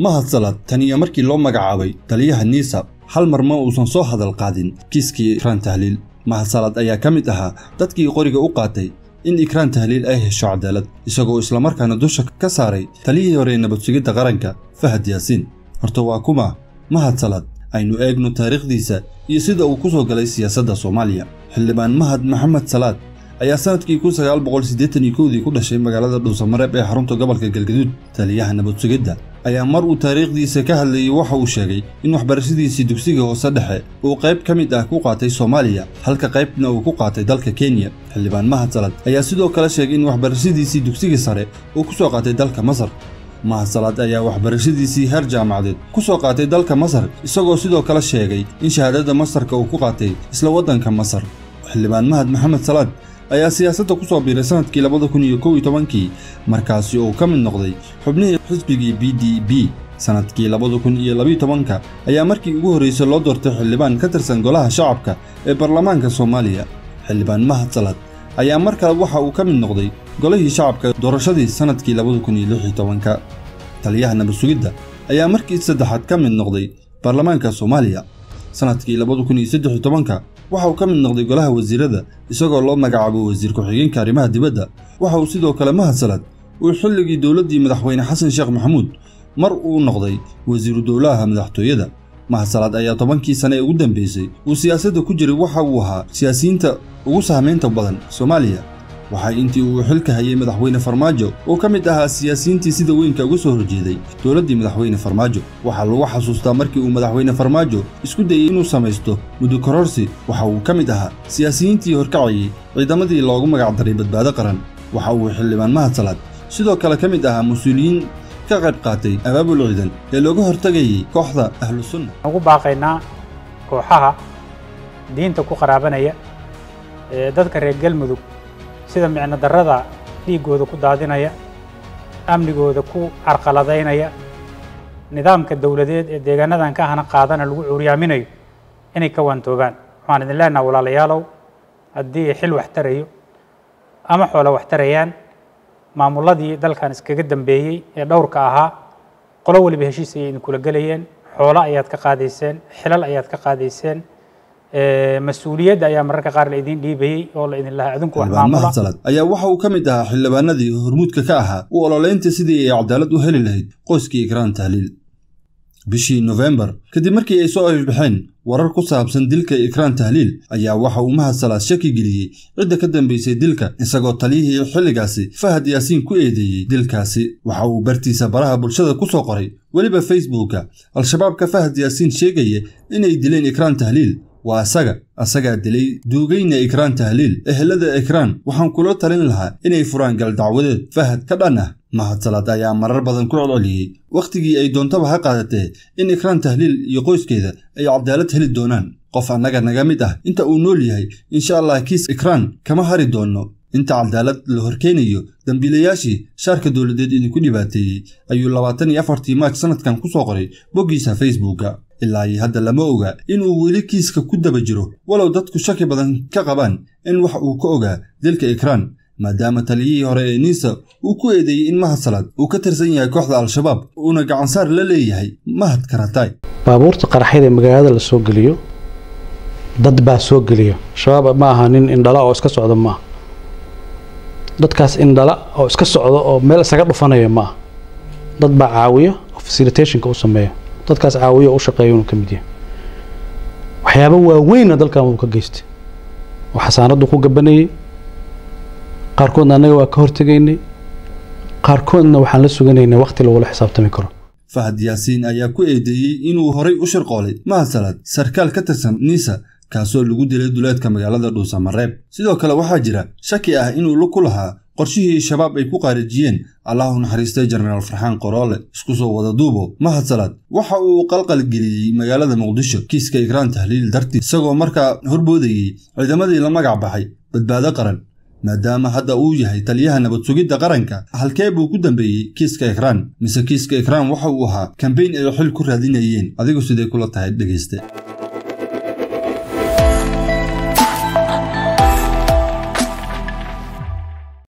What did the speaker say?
Mahad Salaad tan iyo markii loo magacaabay taliyaha NISA hal mar ma uusan soo hadal qaadin kiiskii Ikraan Tahliil. Mahad Salaad ayaa ka mid ahaa dadkii qoriga u qaatay in Ikraan Tahliil ay hesho cadaalad, isagoo isla markaana dusha ka saaray taliyihii hore ee nabad sugidda qaranka Fahad Yaasiin. Horta waa kuma Mahad Salaad? Aynu eegno taariikhdiisa iyo sida uu ku soo galay siyaasadda Soomaaliya. Xildhibaan Mahad Maxamed Salaad ayaa sanadkii 1981 ku dhashay magaalada Dhuusamareeb ee xarunta gobolka Galgaduud. Taliyaha nabad sugidda ayaa mar uu taariikhdiisa ka hadlayay waxa uu sheegay in waxbarashadiisii dugsiga hoose dhexe uu qayb ka mid ah ku qaatay Soomaaliya, halka qaybna uu ku qaatay dalka Kenya. Xildhibaan Mahad Salaad ayaa sidoo kale sheegay in waxbarashadiisii dugsiga sare uu ku soo qaatay dalka Masar. Mahad Salaad ayaa waxbarashadiisii heer jaamacadeed ku soo qaatay dalka Masar, isagoo sidoo kale sheegay in shahaadada Masarka uu ku qaatay isla waddanka Masar. Xildhibaan Mahad Maxamed Salaad ayaa siyaasadda ku soo biiray sanadkii 2011, markaasi uu ka mid noqday xubnihii xisbigii PDP. Sanadkii 2012 ayaa markii ugu horreysay loo doortay xildhibaan ka tirsan golaha shacabka ee baarlamaanka Soomaaliya. Xildhibaan Mahad Salaad ayaa mar kale waxa uu ka mid noqday golihii shacabka doorashadii sanadkii 2016. Taliyaha nabad sugidda ayaa markii saddexaad ka mid noqday baarlamaanka Soomaaliya. Sanadkii 2013 waxa uu ka mid noqday golaha wasiirada, isagoo loo magacaabo wasiir ku-xigeenka arrimaha dibadda. Waxa uu sidoo kale Mahad Salaad uu xilligii dowladdii madaxweyne Xasan Sheekh Maxamuud mar uu noqday wasiiru dowlaha madaxtooyada. Mahad Salaad ayaa 10kii sane ee ugu dambeysay uu siyaasadda ku jiray waxa uu ahaa siyaasiyiinta ugu saameynta badan Soomaaliya. Waxaa intii uu xilka hayay madaxweyne Farmaajo oo ka mid ahaa siyaasiyiintii sida weynka uga soo horjeeday dowladdii madaxweyne Farmaajo. Waxaa lagu xasuustaa markii uu madaxweyne Farmaajo isku dayay inuu samaysto muddo kororsi, waxa uu ka mid ahaa siyaasiyiintii horkacayay ciidamadii loogu magac daray Badbaado Qaran. Waxa uu xildhibaan Mahad Salaad sidoo kale ka mid ahaa mas-uuliyiin ka qayb qaatay abaabul ciidan ee looga hortagayay kooxda Ahlu Sunna. Ugu baaqaynaa kooxaha diinta ku qaraabanaya ee dadka reer Galmudug sida micno darrada dhiiggooda ku daadinaya, amnigooda ku carqaladaynaya, nidaamka dowladeed ee deegaanadan ka hana qaadana lagu cuuryaaminayo inay ka waantoobaan. Waxaan idin leenaha walaalayaalow, haddii xil wax tarayo ama xoolo wax tarayaan, maamuladii dalkan iskaga dambeeyey ee dhowrka ahaa qolo waliba heshiis ayay idinkula gelayeen, xoolo ayaad ka qaadayseen, xilal ayaad ka qaadayseen, mas-uuliyadda ayaa mararka qaar la idin dhiibayey oo la idin lahaa adinku wax Xildhibaan maamula. Mahad Salaad ayaa waxa uu ka mid ahaa xildhibaanadii hormuudka ka ahaa u ololeynta sidii ay cadaalad u heli lahayd qoyskii Ikraan Tahliil. Bishii November, kadib markii ay soo ifbaxeen warar ku saabsan dilka Ikraan Tahliil, ayaa waxa uu Mahad Salaad shaki geliyey cidda ka dambeysay dilka, isagoo taliyihii xilligaasi Fahad Yaasiin ku eedeeyey dilkaasi. Waxa uu bartiisa baraha bulshada ku soo qoray, weliba Facebooka, Al-Shabaabka Fahad Yaasiin sheegaya inay dileen Ikraan Tahliil waa asaga, asagaa dilay duugayna Ikraan Tahliil. Ehelada Ikraan waxaan kula talin lahaa inay furaan gal dacwadeed Fahad ka dhan ah. Mahad Salaad ayaa marar badan ku celceliyey wakhtigii ay doontaba ha qaadatee in Ikraan Tahliil iyo qoyskeeda ay cadaalad heli doonaan. Qof annaga naga mid ah inta uu nool yahay, insha Allah kiis Ikraan kama hari doono inta cadaalad la horkeenayo dambiilayaashii shaarka dowladeed idinku dhibaateeyey, ayuu 24-tii Maaj sanadkan ku soo qoray boggiisa Facebooka. Ilaa iyo hadda lama oga inuu weli kiiska ku daba jiro, walow dadku shaki badan ka qabaan in wax uu ka ogaa dilka Ikraan, maadaama taliyihii hore ee NISA uu ku eedeeyey in Mahad Salaad uu ka tirsan yahay kooxda Al-Shabaab uuna gacansaar la leeyahay Mahad Karatay. Baabuurta qaraxyada ee magaalada la soo geliyo dad baa soo geliyo. Shabaab ma aha nin indhala oo iska socda, maaha dadkaas indhala oo iska socda oo meel isaga dhufanaya, maaha. Dad baa caawiya oo facilitationka u sameeya, dadkaas caawiya oo u shaqeeya inuu ka mid yahay. Waxyaabo waaweynna dalkan wuu ka geystay oo xasaanaddu ku gabanayay. Qaarkoodna annaga waa ka hortegaynay, qaarkoodna waxaan la suganaynay waqti lagula xisaabtami karo. Fahad Yaasiin ayaa ku eedeeyey inuu horay u shirqoolay Mahad Salaad, sarkaal ka tirsan NISA, kaasoo lagu dilay duleedka magaalada Dhuusamareeb. Sidoo kale waxaa jira shaki ah inuu lug ku lahaa qorshihii Shabaab ay ku qaarijiyeen, Allahu naxariistay, Jenaraal Farxaan Qoroole. Isku soo wada duubo, Mahad Salaad waxa uu qalqal geliyey magaalada Muqdisho kiiska Ikraan Tahliil dartii, isagoo markaa horboodayey ciidamadii la magac baxay Badbaado Qaran. Maadaama hadda uu yahay taliyaha nabad sugidda qaranka, halkee buu ku dambeeyey kiiska Ikraan? Mise kiiska Ikraan waxa uu ahaa kambeyn ay xil ku raadinayeen? Adigu sidee kula tahay, dhegayste?